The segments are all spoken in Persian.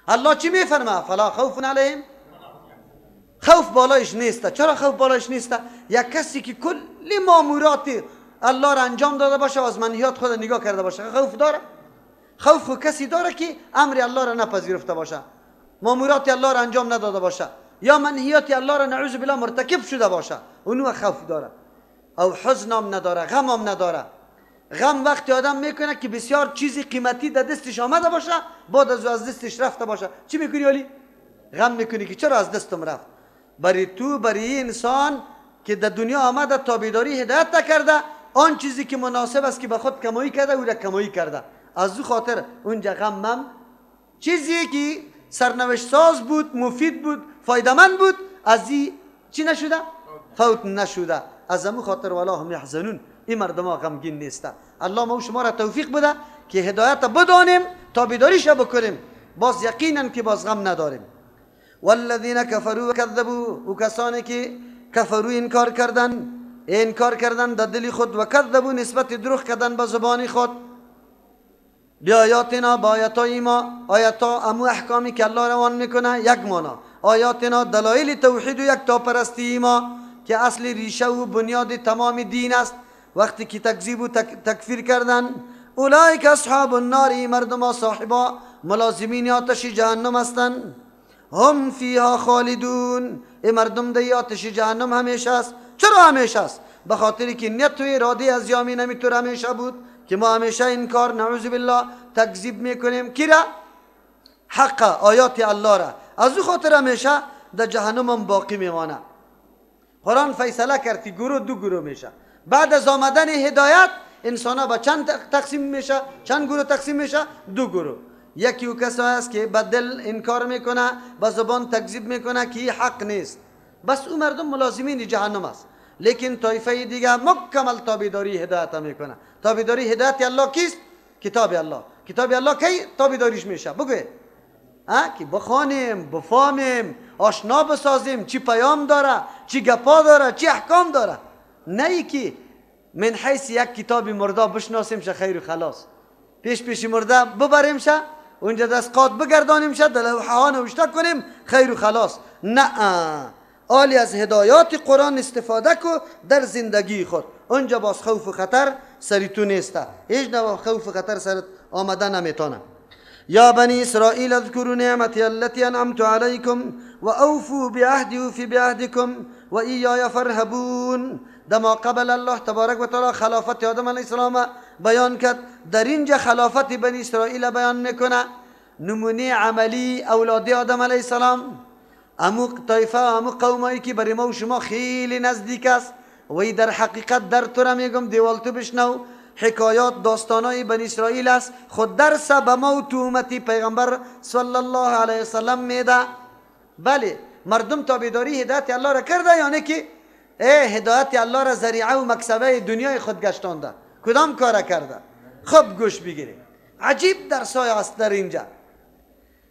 الله چی میفرما؟ فلا خوف علیهم، خوف بالایش نیست. چرا خوف بالایش نیست؟ یک کسی که کلی مامورات الله را انجام داده باشه و از منهیات خود نگاه کرده باشه خوف داره؟ خوف خو کسی داره که امر الله را نپذیرفته باشه، مامورات الله را انجام نداده باشه، یا منهیات الله را نعوذ بالله مرتکب شده باشه، اونو خوف داره. او حزنم نداره، غمم نداره. غم وقتی آدم میکنه که بسیار چیزی قیمتی در دستش آمده باشه، بعد از دستش رفته باشه، چی میکنی علی؟ غم میکنی که چرا از دستم رفت. برای تو، برای انسان که در دنیا آمده تابعداری هدایت نکرده، آن چیزی که مناسب است که به خود کمایی کرده او را کمایی کرده، از او خاطر اونجا غم مم چیزی که سرنوشت ساز بود، مفید بود، فایده‌مند بود، از این چی نشده؟ فوت نشده. از امو خاطر ولا هم یحزنون، این مردم ها غمگین نیستن. الله ما شما را توفیق بده که هدایت بدانیم، تابعداریش بکنیم، باز یقینا که باز غم نداریم. والذین کفروا وکذبوا، و کسانی که کفرو انکار کردن، انکار کردن در دل خود، و کذبوا نسبت دروغ کردن به زبان خود، بیایاتنا با آیاتای ما، آیاتا امو احکامی که الله روان میکنه یک مانا، آیاتنا دلایل توحید و یک تاپرستی ما که اصل ریشه و بنیاد تمام دین است، وقتی که تکذیب و تکفیر کردن، اولئک اصحاب النار، مردم صاحبا ملازمین آتش جهنم هستند، هم فیها خالدون، ای مردم در آتش جهنم همیشه است. چرا همیشه است؟ به خاطر که نیت و اراده از یامین همیطور همیشه بود که ما همیشه انکار نعوذ بالله تکذیب میکنیم کی را؟ حق آیات الله را. از او خاطر همیشه در جهنم هم باقی میمانه. قرآن فیصله کرد که گروه دو گروه میشه. بعد از آمدن هدایت انسان ها به چند تقسیم میشه؟ چند گروه تقسیم میشه؟ دو گروه. یکی او کسایی است که به دل انکار میکنه، به زبان تکذیب میکنه که حق نیست، بس او مردم ملازمین جهنم است. لیکن طایفه دیگه مکمل تابعداری هدایت میکنه. تابعداری هدایت الله کیست؟ کتاب الله. کتاب الله کی تابعداریش میشه؟ بگو که بخوانیم، بفهمیم، آشنا بسازیم چی پیام داره، چی گپا داره، چی احکام داره، نه ای که من حیث یک کتاب مرده بشناسیم شه خیر و خلاص، پیش پیش مرده ببریم شه اونجا دست قات بگردانیم شه در لوحه ها نوشته کنیم خیر و خلاص. نه، آلی از هدایات قرآن استفاده کو در زندگی خود، اونجا باز خوف و خطر سری تو نیسته، هیچ نوع خوف و خطر سرت آمده نمیتونه. یا بنی اسرائیل اذکروا نعمتی التي انعمت علیکم و اوفوا بعهدی اوف بعهدکم و ایای فارهبون. دما قبل الله تبارک و تعالی خلافت آدم علیه السلام بیان کرد، در اینجا خلافت بنی اسرائیل بیان میکنه، نمونه عملی اولاد آدم علیه السلام، امو طایفه امو قومایی که برای ما و شما خیلی نزدیک است و در حقیقت در تو را میگم دیوال تو بشنو، حکایات داستانای بنی اسرائیل است، خود درس به ما و تو امتی پیغمبر صلی الله علیه وسلم میده. بله مردم تابعداری هدایت الله را کرده، یعنی که هدایت الله را ذریعه و مکسبه دنیای خود گشتانده، کدام کار کرده؟ خب گوش بگیریم، عجیب درسای است در اینجا.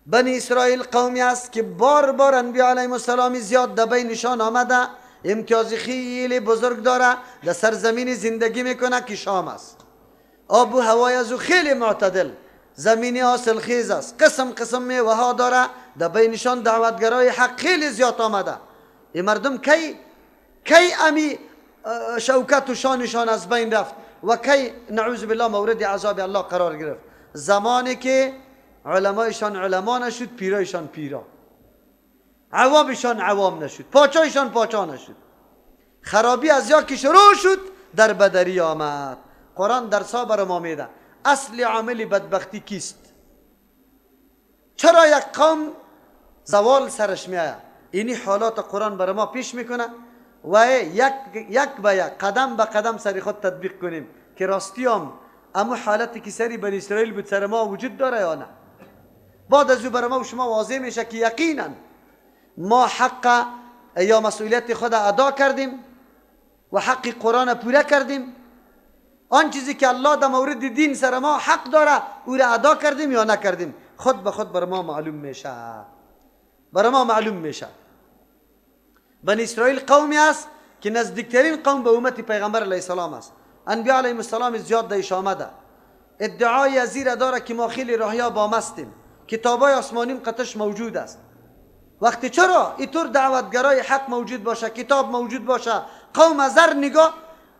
بنی اسرائیل قومی است که بار بار انبیاء علیهم السلام زیاد در بینشان آمده، امتیاز خیلی بزرگ داره، در سرزمین زندگی میکنه که شام است، آب و هوای از او خیلی معتدل، زمینی حاصل خیز است، قسم قسم میوه ها داره، در بینشان دعوتگرای حق خیلی زیاد آمده. این مردم کی امی شوکت و شانشان از بین رفت و کی نعوذ بالله مورد عذاب الله قرار گرفت؟ زمانی که علمایشان علما نشد، پیرایشان پیرا، عوامشان عوام نشد، پاچایشان پاچا نشد، خرابی از یا که شروع شد در بدری آمد. قرآن درسا بر ما میده اصل عامل بدبختی کیست؟ چرا یک قوم زوال سرش میآید؟ اینی حالات قرآن بر ما پیش میکنه و یک یک به یک قدم به قدم سر خود تطبیق کنیم که راستی هم امو حالتی که سری بنی اسرائیل بود سر ما وجود داره یا نه. بعد از او بر ما و شما واضح میشه که یقینا ما حق یا مسئولیت خود ادا کردیم و حق قرآن پوره کردیم، آن چیزی که الله در مورد دین سر ما حق داره او را ادا کردیم یا نکردیم، خود به خود بر ما معلوم میشه، بر ما معلوم میشه. بنی اسرائیل قومی است که نزدیکترین قوم به امت پیغمبر علیه السلام است. انبیاء علیهم السلام زیاد درش آمده، ادعای از داره که ما خیلی راهیا با مستیم، کتابای آسمانیم قطش موجود است. وقتی چرا اینطور دعوتگرای حق موجود باشه، کتاب موجود باشه، قوم از هر نگاه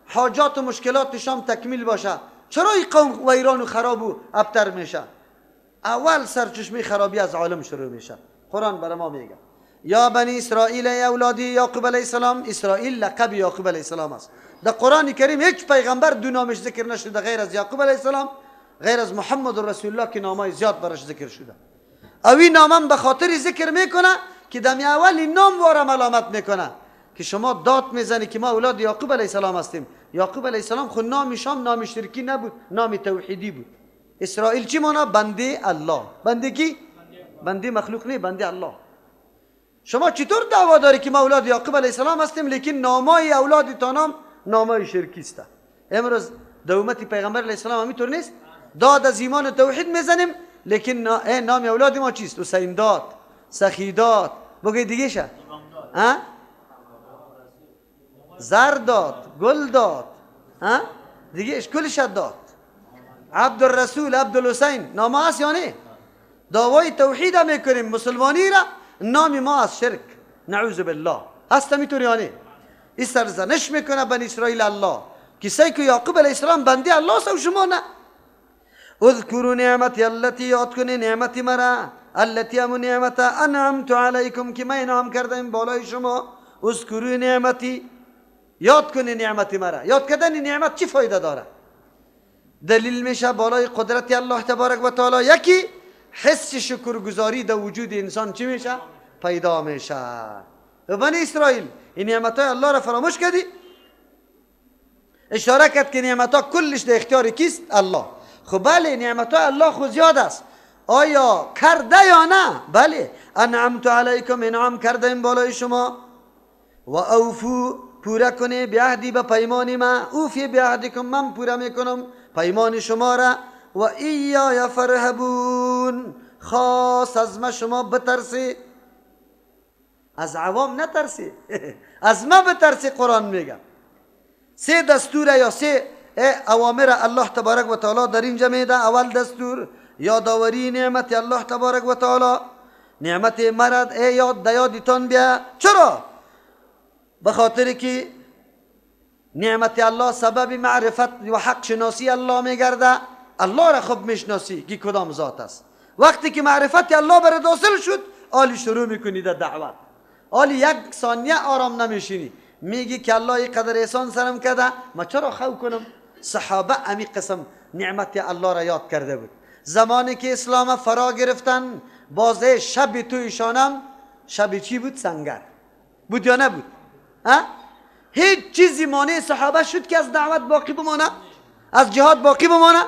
حاجات و مشکلات شام تکمیل باشه، چرا این قوم ویران و خراب و ابتر میشه؟ اول سرچشمه خرابی از عالم شروع میشه. قرآن برای ما میگه یا بنی اسرائیل، ای اولادی یعقوب علیه السلام. اسرائیل لقب یعقوب علیه السلام است. در قرآن کریم هیچ پیغمبر دو نامش ذکر نشده غیر از یعقوب علیه السلام، غیر از محمد رسول الله که نامای زیاد براش ذکر شده. او این نامم به خاطر ذکر میکنه که دم اول این نام واره ملامت میکنه که شما داد میزنی که ما اولاد یعقوب علیه السلام هستیم. یعقوب علیه السلام خود نام شام نام شرکی نبود، نام توحیدی بود. اسرائیل چی مانا؟ بنده الله. بنده کی؟ بنده مخلوق نه، بنده الله. شما چطور دعوا داری که ما اولاد یعقوب علیه السلام هستیم لیکن نامای اولاد تا نام نامای شرکی است؟ امروز در امت پیغمبر علیه السلام همینطور نیست؟ داد از ایمان و توحید میزنیم لیکن نام اولاد ما چیست؟ حسین داد، سخی داد، بگی دیگه شه، ها؟ زر داد، گل داد، ها؟ دیگه اش کلش داد. عبدالرسول، عبدالحسین، نام است یا نه؟ دعوای توحید میکنیم مسلمانی را، نام ما از شرک، نعوذ بالله. هست همینطور یا نه؟ این سرزنش میکنه بنی اسرائیل الله کسایی که یعقوب علیه السلام بنده الله است و شما نه. اذکروا نعمتی التي، یاد کنی نعمتی مرا، التي امو نعمت انعمت علیکم که من انعام کردم بالای شما. اذکروا نعمتی، یاد کنی نعمتی مرا. یاد کردن نعمت چی فایده داره؟ دلیل میشه بالای قدرت الله تبارک و تعالی. یکی حس شکرگزاری در وجود انسان چی میشه؟ پیدا میشه. بنی اسرائیل این نعمتهای الله را فراموش کردی؟ اشاره کرد که نعمتها کلش در اختیار کیست؟ الله. خب بله، نعمتهای الله خو زیاد است، آیا کرده یا نه؟ بله. انعمت علیکم، انعام کرده این بالای شما. و اوفو، پوره کنه، بعهدی، به پیمان ما. اوفی بعهدکم، من پوره میکنم پیمان شما را. و ایای فرهبون، خاص از ما شما بترسی، از عوام نترسی، از ما بترسی. قرآن میگه سه دستور یا سه اوامر الله تبارک و تعالی در اینجا میده. اول دستور یادآوری نعمت الله تبارک و تعالی، نعمت مرد ای یاد دیادتان بیا. چرا؟ به خاطر که نعمت الله سبب معرفت و حق شناسی الله میگرده. الله را خوب میشناسی که کدام ذات است. وقتی که معرفت الله برات حاصل شد، آلی شروع میکنی در دعوت. آلی یک ثانیه آرام نمیشینی، میگی که الله اینقدر احسان سرم کرده، ما چرا خو کنم؟ صحابه امی قسم نعمت الله را یاد کرده بود. زمانی که اسلام فرا گرفتن، بازه شب تو ایشانم شب چی بود؟ سنگر بود یا نبود؟ ها؟ هیچ چیزی مانع صحابه شد که از دعوت باقی بمانه، از جهاد باقی بمانه؟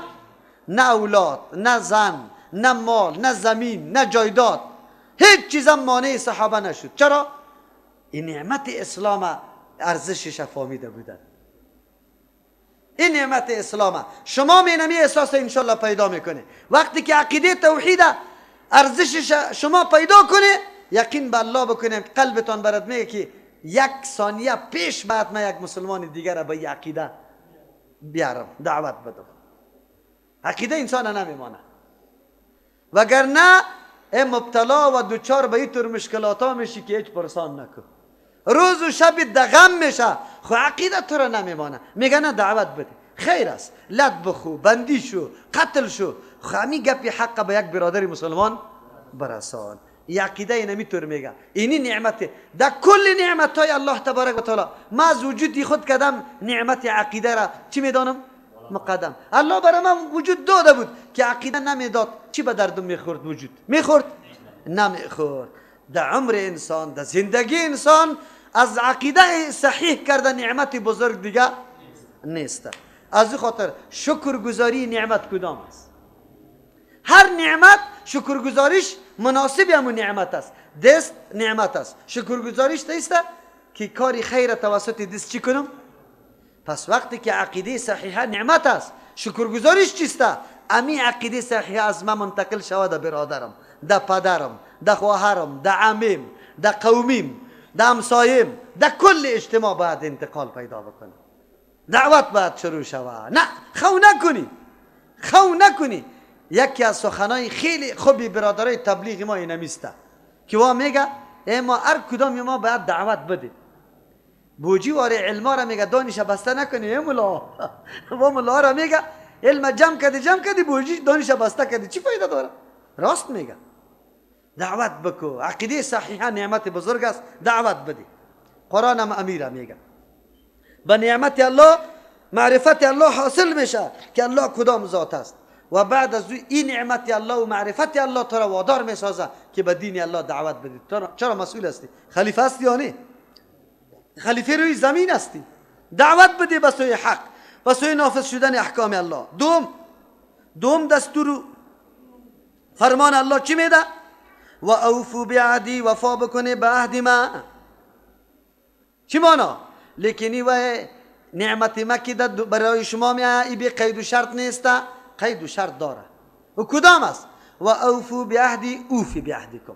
نه اولاد، نه زن، نه مال، نه زمین، نه جایداد، هیچ چیزم مانع صحابه نشد. چرا؟ این نعمت اسلام ارزشش فهمیده بودن. این نعمت اسلامه. شما می احساس انشالله پیدا میکنه وقتی که عقیده توحید ارزشش شما پیدا کنه، یقین به الله بکنه، قلبتان برات میگه که یک ثانیه پیش بعد من یک مسلمان دیگر را به عقیده بیارم، دعوت بدم. عقیده انسان نمیمانه، وگرنه مبتلا و دوچار به اینطور مشکلات ها میشی که هیچ پرسان نکن، روز و شب دغم میشه، خو عقیده تو را نمیمانه. میگه نه دعوت بده، خیر است، لد بخو، بندی شو، قتل شو، خو همی گپی حق به یک برادر مسلمان برسان. این عقیده اینمیطور میگه. اینی نعمته در کل نعمت های الله تبارک و تعالی. ما از وجودی خود کدم نعمت عقیده را چی میدانم؟ مقدم. الله برای من وجود داده بود که عقیده نمیداد چی به دردم میخورد؟ وجود میخورد؟ نمیخورد. در عمر انسان، در زندگی انسان از عقیده صحیح کرده نعمت بزرگ دیگه نیست. از خاطر شکرگزاری نعمت کدام است؟ هر نعمت شکرگزاریش مناسب همون نعمت است. دست نعمت است، شکرگزاریش نیست که کاری خیر توسط دست چی کنم؟ پس وقتی که عقیده صحیحه نعمت است، شکرگزاریش چیست؟ امی عقیده صحیحه از من منتقل شود در برادرم، در پدرم، در خواهرم، در عمیم، در قومیم، در همسایم، در کل اجتماع باید انتقال پیدا بکنه. دعوت باید شروع شود. نه خو نکنی، خو نکنی. یکی از سخنای خیلی خوبی برادرای تبلیغ ما اینمیسته که وا میگه ای ما هر کدام ما باید دعوت بده. بوجی واره علما را میگه دانش بسته نکنی ای ملا. و ملا را میگه علم جمع کردی جمع کردی، بوجی دانش بسته کردی، چی فایده داره؟ راست میگه. دعوت بکو، عقیده صحیحه نعمت بزرگ است، دعوت بده. قرآن هم امیره میگه به نعمت الله معرفت الله حاصل میشه که الله کدام ذات است، و بعد از این نعمت الله و معرفت الله تو را وادار میسازه که به دین الله دعوت بدی. چرا مسئول هستی؟ خلیفه هستی یا نه؟ خلیفه روی زمین هستی، دعوت بدی به سوی حق، به سوی نافذ شدن احکام الله. دوم دستور فرمان الله چی میده؟ و اوفو بعهدی، وفا بکنه به عهد ما. چی مانا؟ لیکنی و نعمت ما که برای شما میه ای بی قید و شرط نیست، قید و شرط داره. و کدام است؟ و اوفو بعهدی اوفی بعهدکم.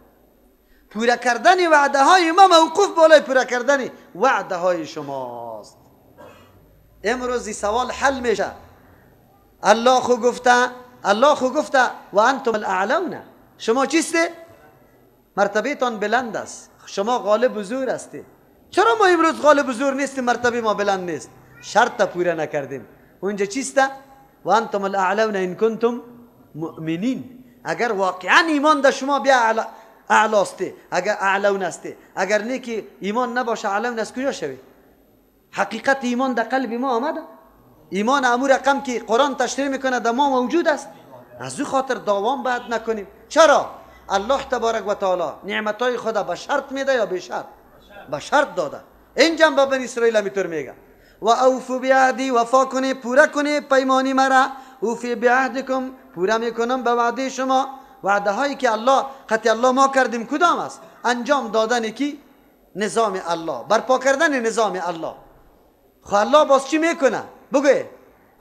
پورا کردن وعده های ما موقوف بالای پورا کردن وعده های شماست. امروز این سوال حل میشه. الله خو گفته، الله خو گفته و انتم الاعلون، شما چیسته؟ مرتبه تان بلند است، شما غالب و زور هستی. چرا ما امروز غالب و زور نیستیم، مرتبه ما بلند نیست؟ شرط پورا نکردیم. اونجا چیسته؟ و انتم الاعلون ان کنتم مؤمنین. اگر واقعا ایمان در شما بیا اعلاسته، اگر اعلون هسته، اگر نه که ایمان نباشه اعلون از کجا شوی؟ حقیقت ایمان در قلب ما آمده. ایمان امو رقم که قرآن تشریح میکنه در ما موجود است. از او خاطر دوام باید نکنیم. چرا؟ الله تبارک و تعالی نعمتهای خدا به شرط میده یا به شرط؟ به شرط داده. اینجا به بنی اسرائیل همینطور میگه و اوفو بعهدی، وفا کنی، پورا کنی پیمانی مرا. اوفی بعهدکم، پورا میکنم به وعده شما. وعده هایی که الله قطع الله ما کردیم کدام است؟ انجام دادن کی؟ نظام الله، برپا کردن نظام الله. خب الله باز چی میکنه؟ بگوی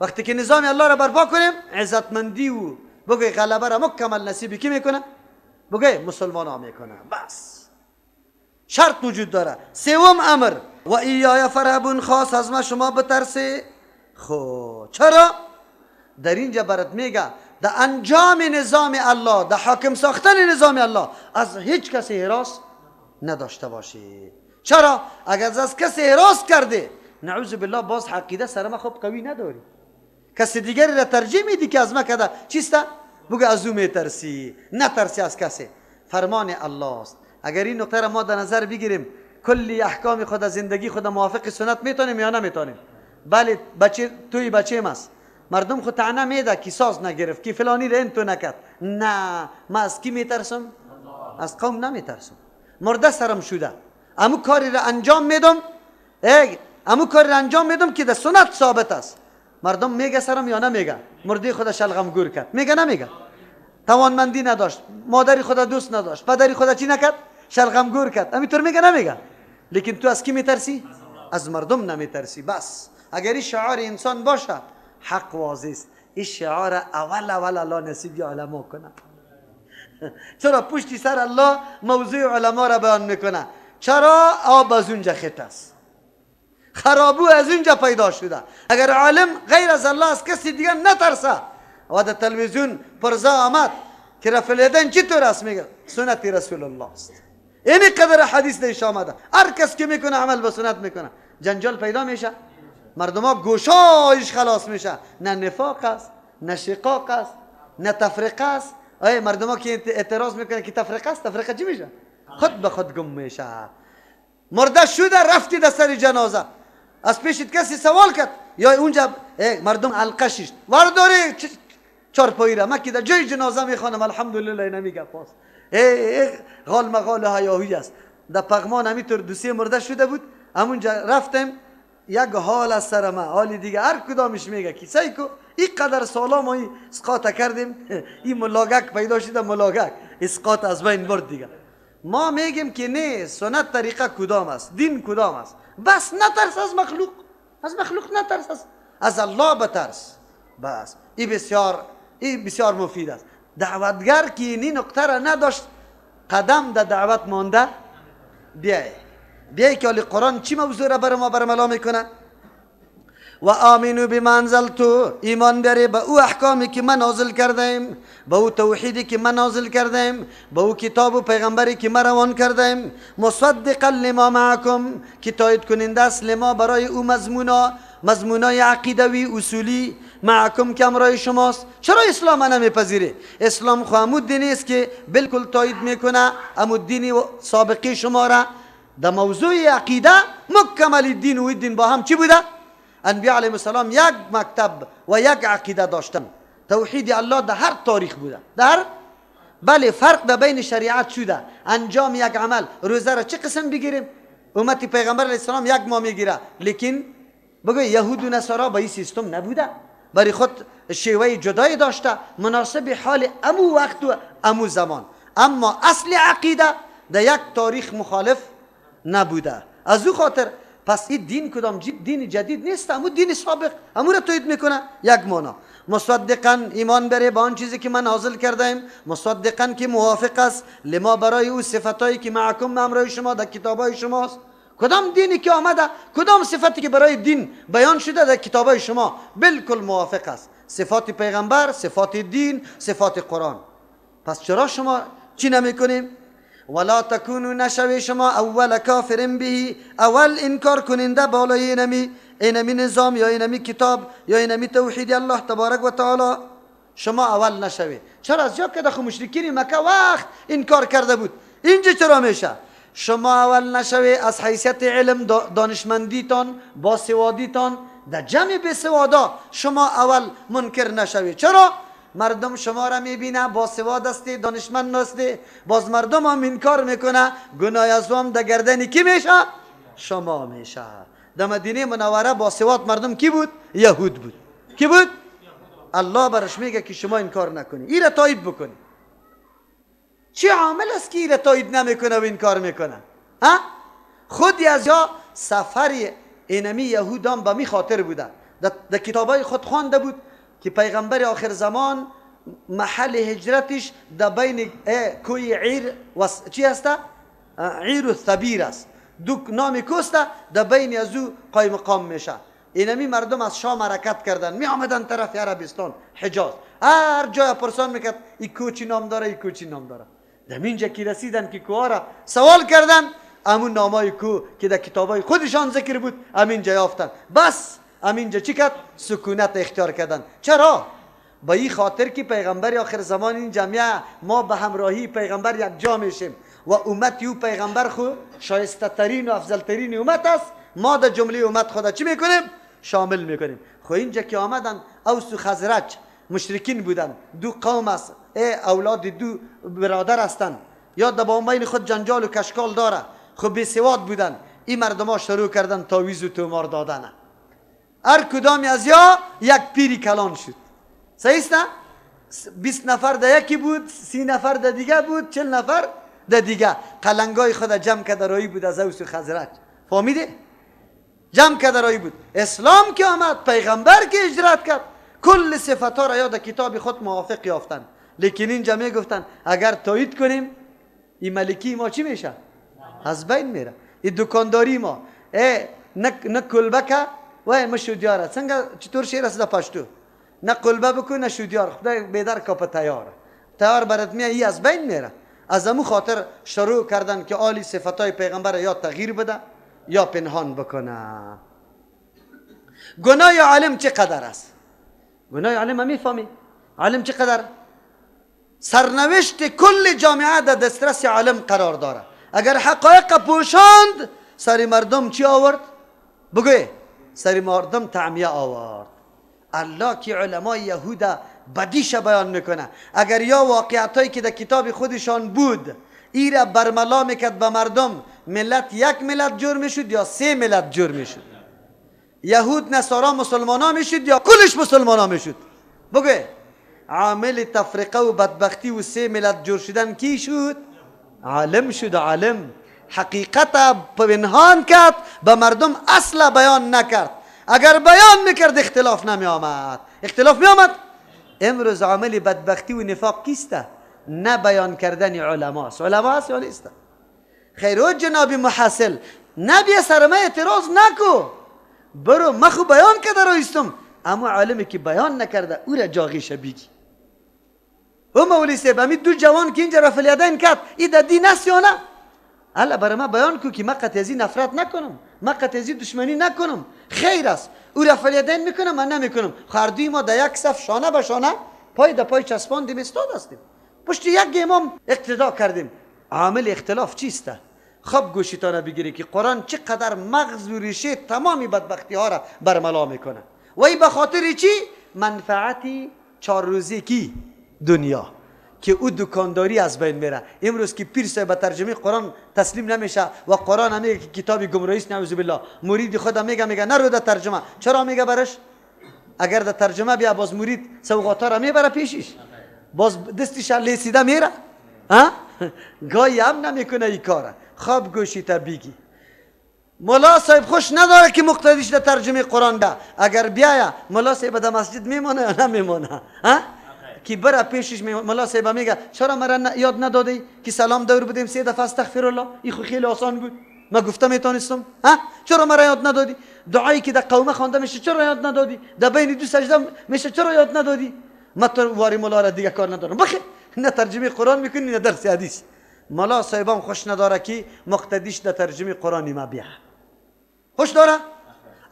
وقتی که نظام الله را برپا کنیم عزتمندی و بگوی غلبه را مکمل نصیب کی میکنه؟ بگوی مسلمان ها میکنه. بس شرط وجود داره. سوم امر و ایای فرهبون، خاص از ما شما بترسی. خب چرا؟ در اینجا برات میگه در انجام نظام الله، در حاکم ساختن نظام الله از هیچ کسی هراس نداشته باشی. چرا؟ اگر از کسی هراس کرده نعوذ بالله باز عقیده سر ما خوب قوی نداری، کسی دیگری را ترجیح میدی که از ما کده چیسته؟ بگه از او میترسی. نترسی از کسی، فرمان الله است. اگر این نقطه را ما در نظر بگیریم کلی احکام خود از زندگی خود موافق سنت میتونیم یا نمیتونیم؟ بله بچه توی بچه ماست، مردم خود طعنه میده کی ساز نگرفت، کی فلانی را تو نکرد. نه، ما از کی میترسم؟ از قوم نمیترسم. مرده سرم شده، امو کاری را انجام میدم، امو کاری را انجام میدم که در سنت ثابت است. مردم میگه سرم یا نمیگه؟ مرده خود شلغم گور کرد، میگه نمیگه؟ توانمندی نداشت، مادری خود دوست نداشت، پدری خود چی نکرد؟ شلغم گور کرد. همینطور میگه نمیگه؟ لیکن تو از کی میترسی؟ از مردم نمیترسی. بس اگر این شعار انسان باشه حق واضح است. این شعار اول اول الله نصیب علما کنه. چرا پشتی سر الله موضوع علما را بیان میکنه؟ چرا آب از اونجا خط است، خرابو از اونجا پیدا شده. اگر عالم غیر از الله از کسی دیگه نترسه، و در تلویزیون پرزا آمد که رفع الیدین چطور است؟ میگه سنت رسول الله است. این قدر حدیث دیش آمده، هر کس که میکنه عمل به سنت میکنه، جنجال پیدا میشه، مردم ها گوشایش خلاص میشه. نه نفاق است، نه شقاق است، نه تفرقه است. ای مردم ها که اعتراض میکنه که تفرقه است، تفرقه چی میشه؟ خود به خود گم میشه. مرده شده رفتی در سر جنازه، از پیشت کسی سوال کرد یا اونجا مردم القشش ورداری چارپایی را، من که در جای جنازه میخوانم الحمدلله نمیگه پاس ای غال مغال هیاهوی است. در پغمان همینطور دو سه مرده شده بود، همونجا رفتم یک حال از سر ما حال دیگه هر کدامش میگه کی سعی کو این قدر سالا ما این اسقاط کردیم، این ملاگک پیدا شده، ملاگک اسقاط از بین برد دیگه. ما میگیم که نه، سنت طریقه کدام است، دین کدام است. بس نترس از مخلوق، از مخلوق نترس، از الله بترس. بس این بسیار مفید است. دعوتگر که این نقطه را نداشت قدم در دعوت مانده. بیای که حالی قرآن چی موضوع را بر ما برملا میکنه؟ و آمنوا بما انزلت، ایمان بیاری به او احکامی که من نازل کردم، به او توحیدی که من نازل کردم، به او کتاب و پیغمبری که من روان کردم. مصدقا لما معکم، که تایید کننده است لما برای او مضمونا، مضمونای عقیدوی اصولی، معکم که همراه شماست. چرا اسلام نمیپذیره؟ اسلام خو همون دینی است که بالکل تایید میکنه همون دین سابقی شما را. در موضوع عقیده مکمل دین و دین با هم چی بوده؟ انبیاء علیهم السلام یک مکتب و یک عقیده داشتن. توحید الله در هر تاریخ بوده، در بله فرق در بین شریعت شده. انجام یک عمل، روزه را چه قسم بگیریم؟ امت پیغمبر علیه السلام یک ماه میگیره، لیکن بگو یهود و نصارا با این سیستم نبوده، برای خود شیوه جدای داشته مناسب حال امو وقت و امو زمان. اما اصل عقیده در یک تاریخ مخالف نبوده. از او خاطر پس این دین کدام دین جدید نیست، امو دین سابق امو را تایید میکنه. یک معنا مصدقا ایمان بره به آن چیزی که من نازل کردم، مصدقا که موافق است لما برای او صفتایی که معکم همراه شما در کتابای شماست. کدام دینی که آمده، کدام صفتی که برای دین بیان شده در کتابای شما بالکل موافق است. صفات پیغمبر، صفات دین، صفات قرآن. پس چرا شما چی نمیکنیم؟ ولا تکونوا نشوی شما اول کافر به، اول انکار کننده بالای اینمی نظام یا اینمی کتاب یا اینمی توحید الله تبارک و تعالی. شما اول نشوی. چرا؟ از جا که دخو مشرکین مکه وقت انکار کرده بود، اینجا چرا میشه؟ شما اول نشوی از حیثیت علم، دانشمندیتان، باسوادیتان، در جمع بسوادا شما اول منکر نشوی. چرا؟ مردم شما را میبینه باسواد هستی، دانشمند هستی، باز مردم هم انکار میکنه، گناه از هم در گردن کی میشه؟ شما میشه. در مدینه منوره باسواد مردم کی بود؟ یهود بود. کی بود؟ الله برش میگه که شما انکار نکنی، این را تایید بکنی. چه عامل است که این را تایید نمیکنه و انکار میکنه؟ ها؟ خودی از یا سفر اینمی یهودان به می خاطر بوده، در کتابای خود خوانده بود که پیغمبر آخر زمان محل هجرتش در بین کوی عیر و چی هسته؟ عیر و ثبیر است، دو نام کوسته، در بین از او قایم مقام میشه. اینمی مردم از شام حرکت کردن، می آمدن طرف عربستان حجاز، هر جای پرسان میکرد این کو چی نام داره، این کو چی نام داره. در اینجا که رسیدن که کوها را سوال کردن، امون نامای کو که در کتابای خودشان ذکر بود امینجا یافتن. بس امینجا چی کرد؟ سکونت اختیار کردن. چرا؟ با این خاطر که پیغمبر آخر زمان این جمعه ما به همراهی پیغمبر یک جا میشیم و امت یو پیغمبر خو شایسته ترین و افضل ترین امت است، ما در جمله امت خدا چی میکنیم؟ شامل میکنیم. خو اینجا که آمدن اوس و خزرج مشرکین بودن، دو قوم است، اولاد دو برادر هستند، یا در بین خود جنجال و کشکال داره، خب بی سواد بودن. این مردم ها شروع کردن تاویز و تومار دادن، هر کدامی از یا یک پیری کلان شد. صحیح است نه؟ 20 نفر در یکی بود، 30 نفر در دیگه بود، 40 نفر در دیگه. قلنگای خود جمع کرده رایی بود از اوس و خزرج. فهمیده؟ جمع کرده رایی بود. اسلام که آمد، پیغمبر که هجرت کرد، کل صفتها را یاد کتاب خود موافق یافتن. لیکن اینجا می گفتن اگر تایید کنیم این ملکی ما چی میشه؟ از بین میره. این دکانداری ما نه کلبکه وای مشودیاره. څنګه چطور شعر است در پشتو؟ نه قلبه بکن نه شودیار، خدای بیدر کاپ تیار تیار برات میاد، ای از بین میره. از امو خاطر شروع کردن که عالی صفتای پیغمبر یا تغییر بده یا پنهان بکنه. گناه عالم چقدر است؟ گناه عالم هم میفهمی؟ عالم چقدر؟ سرنوشت کل جامعه در دسترس عالم قرار داره. اگر حقایق پوشاند سر مردم چی آورد؟ بگوی سر مردم تعمیه آورد. الله که علمای یهود بدیش بیان میکنه، اگر یا واقعیت که در کتاب خودشان بود ایره برملا میکرد به مردم، ملت یک ملت جور میشد یا سه ملت جور میشد؟ یهود نصارا مسلمان میشد یا کلش مسلمان میشد؟ بگوی عامل تفرقه و بدبختی و سه ملت جور شدن کی شد؟ عالم شد. عالم حقیقت پنهان کرد، به مردم اصلا بیان نکرد. اگر بیان میکرد اختلاف نمی آمد. اختلاف می آمد. امروز عامل بدبختی و نفاق کیسته؟ نه بیان کردن علماست. علما است یا نیست؟ خیر و جناب محصل نبی سرمه اعتراض نکو. برو مخو بیان کرده رایستم، اما عالمی که بیان نکرده او را جاغیش بیگی. او مولی صاحب امی دو جوان که اینجا رفع الیدین کرد ای در دین است یا نه؟ الله برای ما بیان کو که ما قطعی نفرت نکنم، ما قطعی دشمنی نکنم، خیر است. او رفع الیدین میکنه من نمیکنم. هر ما در یک صف شانه به شانه پای در پای چسباندیم استاد هستیم، پشت یک امام اقتدا کردیم. عامل اختلاف چیست؟ خب گوشیتان بگیری که قرآن چقدر مغز و ریشه تمامی بدبختی ها را برملا میکنه. و ای به خاطر چی؟ منفعتی 4 روزی کی دنیا که او دکانداری از بین میره. امروز که پیر صاحب به ترجمه قرآن تسلیم نمیشه و قرآن هم میگه که کتاب گمراهی است، نعوذ بالله، مرید خدا میگه نرو در ترجمه. چرا میگه برش؟ اگر در ترجمه بیا باز مرید سوغاتا را میبره پیشش، باز دستش لیسیده میره، ها گاهی هم نمیکنه این کاره. خواب گوشی تا بیگی مولا صاحب خوش نداره که مقتدیش در ترجمه قرآن ده. اگر بیایا مولا صاحب در مسجد میمانه یا نمیمانه؟ ها که بره پیشش مولا صاحب میگه چرا مرا یاد ندادی که سلام دور بدیم 3 دفعه استغفر الله؟ این خو خیلی آسان بود، ما گفته میتونستم. ها چرا مرا یاد ندادی؟ دعایی که در قومه خوانده میشه چرا یاد ندادی؟ در بین دو سجده میشه چرا یاد ندادی؟ ما تو واری مولا را دیگه کار ندارم. بخیر نه ترجمه قرآن میکنی نه درس حدیث. مولا صاحبم خوش نداره که مقتدیش در ترجمه قرآنی ما بیا. خوش داره؟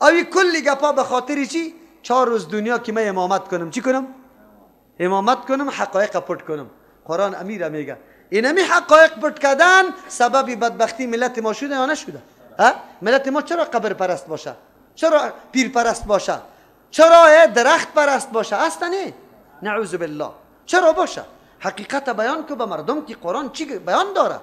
اوی کلی گپا به خاطر چی؟ 4 روز دنیا که من امامت کنم. چی کنم؟ امامت کنم، حقایق پټ کنم. قرآن امیر میگه اینمی حقایق پټ کردن سبب بدبختی ملت ما شده یا نشده؟ ها؟ ملت ما چرا قبر پرست باشه؟ چرا پیر پرست باشه؟ چرا درخت پرست باشه؟ اصلا نه، نعوذ بالله. چرا باشه؟ حقیقت بیان کو به مردم که قرآن چی بیان داره.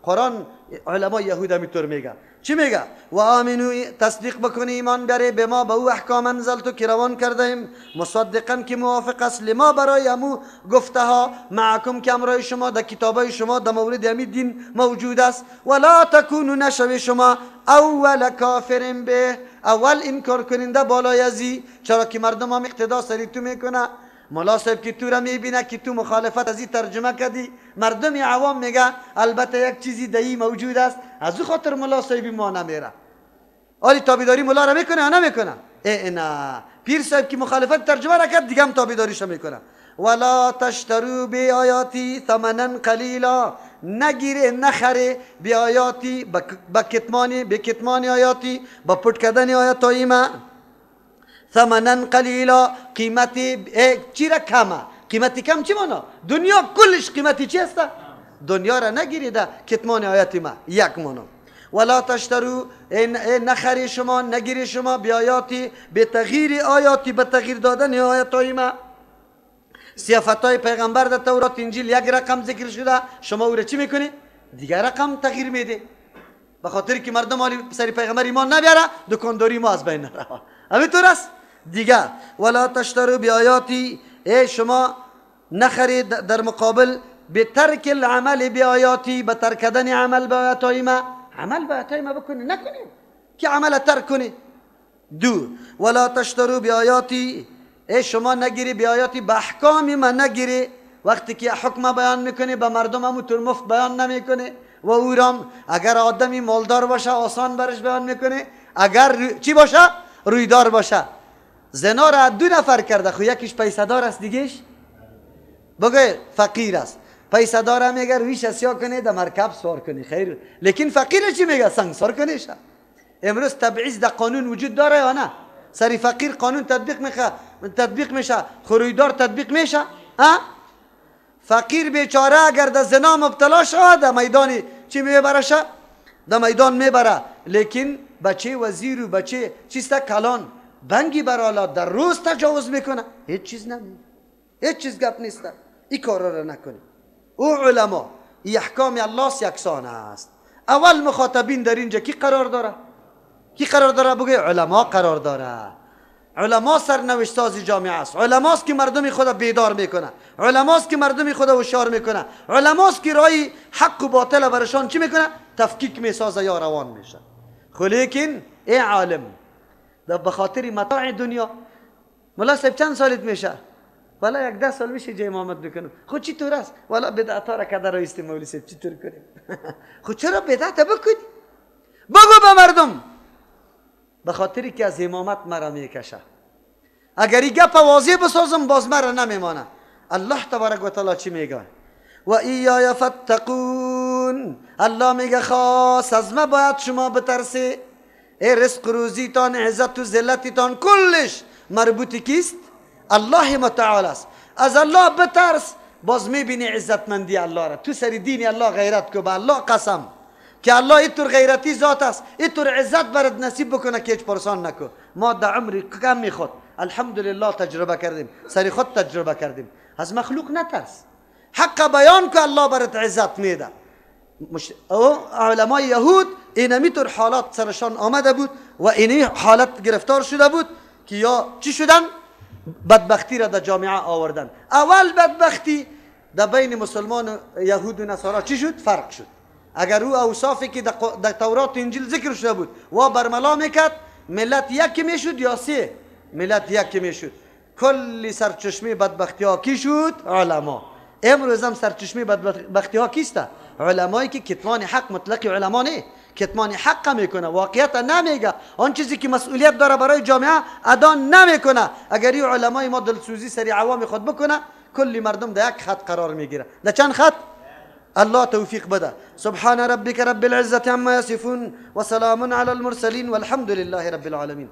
قرآن علمای یهود همینطور میگه. چی میگه؟ و آمنو تصدیق بکنی، ایمان بیاره به ما، به او احکام انزلتو که روان کردیم، مصدقا که موافق است لما برای امو گفته ها، معکم که امرای شما در کتابای شما در مورد امی دین موجود است. ولا تکونو نشوی شما اول کافر به، اول انکار کننده بالای ازی. چرا که مردم هم اقتدا سری تو میکنه. مولا صاحب که تو را میبینه که تو مخالفت از این ترجمه کردی، مردم عوام میگه البته یک چیزی دهی موجود است، از او خاطر مولا صاحب ما نمیره. آلی تابعداری مولا را میکنه یا نمیکنه؟ ای نه، پیر صاحب که مخالفت ترجمه را کرد دیگه هم تابعداریش میکنه. ولا تشترو بیایاتی ثمنا قلیلا، نگیره نخره بیایاتی با کتمانی، به کتمان آیاتی، با پټ کردن آیاتای ما، ثمنا قلیلا، قیمتی چی را کمه؟ قیمتی کم چی مانا؟ دنیا کلش قیمتی چی است؟ دنیا را نگیریده کتمان آیات ما یک مانا. ولا تشترو نخری شما، نگیری شما بیایاتی به تغییر آیاتی، به تغییر دادن آیاتای ما. صفتای پیغمبر در تورات انجیل یک رقم ذکر شده، شما او را چی میکنی؟ دیگر رقم تغییر میده. به خاطر که مردم حالی سری پیغمبر ایمان نبیاره، دکانداری ما از بین نره. همینطور است دیگه. ولا تشترو بیایاتی، ای شما نخرید در مقابل به ترک العمل بیایاتی، به ترک کردن عمل به آیاتای ما. عمل به آیاتای ما بکنی نکنی که عمل ترک کنی. دو، ولا تشترو بیایاتی، ای شما نگیری بیایاتی، به احکام ما نگیری. وقتی که حکم بیان میکنی به مردم همونطور مفت بیان نمیکنی و اورام اگر آدمی مالدار باشه آسان برش بیان میکنه، اگر چی باشه؟ رویدار باشه. زنا را 2 نفر کرده، خو یکیش پیسه دار است دیگهش بگه فقیر است. پیسه دار میگه رویش سیاه کنه در مرکب سوار کنی خیر، لیکن فقیر چی میگه؟ سنگسار کنه. امروز تبعیض در قانون وجود داره یا نه؟ سری فقیر قانون تطبیق میشه، خرویدار تطبیق میشه. ها؟ فقیر بیچاره اگر در زنا مبتلا شود در میدان چی میبرشه؟ در میدان میبره، لیکن بچه وزیر و بچه چیست کلان بنگی برالا در روز تجاوز میکنه، هیچ چیز نمیگه، هیچ چیز گپ نیست. این کارا را نکنی. او علما ای احکام الله یکسان است. اول مخاطبین در اینجا کی قرار داره؟ کی قرار داره؟ بگه علما قرار داره. علما سرنوشت ساز جامعه است. علماست که مردم خدا بیدار میکنه، علماست که مردم خدا هوشیار میکنه، علماست که رای حق و باطل برشان چی میکنه؟ تفکیک میسازه یا روان میشه. خو لیکن ای عالم در بخاطر متاع دنیا، مولا صاحب چند سالت میشه؟ والا 10 سال میشه جای امامت بکنم. خو چی طور است؟ والا بدعت را کده رایستیم مولی صاحب چی طور کنیم؟ خو چرا بدعت بکنی؟ بگو به مردم. به خاطری که از امامت مرا میکشه. اگر این گپ واضح بسازم باز مرا نمیمانه. الله تبارک و تعالی چی میگه؟ و ایای فاتقون. الله میگه خاص از ما باید شما بترسی. ای رزق روزیتان، عزت و ذلتتان، کلش مربوط کیست؟ الله متعال است. از الله بترس، باز میبینی عزتمندی الله را. تو سر دین الله غیرت کو، به الله قسم که الله اینطور غیرتی ذات است، اینطور عزت برات نصیب بکنه که هیچ پرسان نکو. ما در عمر کم خود الحمدلله تجربه کردیم، سر خود تجربه کردیم. از مخلوق نترس، حق بیان که الله برات عزت میده. علمای یهود اینمی طور حالات سرشان آمده بود و اینی حالت گرفتار شده بود که یا چی شدن؟ بدبختی را در جامعه آوردن. اول بدبختی در بین مسلمان و یهود و نصارا چی شد؟ فرق شد. اگر او اوصافی که در تورات و انجیل ذکر شده بود و برملا میکرد، ملت یکی میشد یا سه؟ ملت یکی میشد. کلی سرچشمه بدبختی ها کی شد؟ علما. امروز هم سرچشمه بدبختی ها کیست؟ علمایی که کتمان حق مطلق علما نه، کتمان حق میکنه، واقعیت نمیگه، آن چیزی که مسئولیت داره برای جامعه ادا نمیکنه. اگر این علمای ما دلسوزی سری عوام خود بکنه، کلی مردم در یک خط قرار میگیره. در چند خط؟ الله توفیق بده. سبحان ربک رب العزة عما یصفون و سلام علی المرسلین والحمد لله رب العالمین.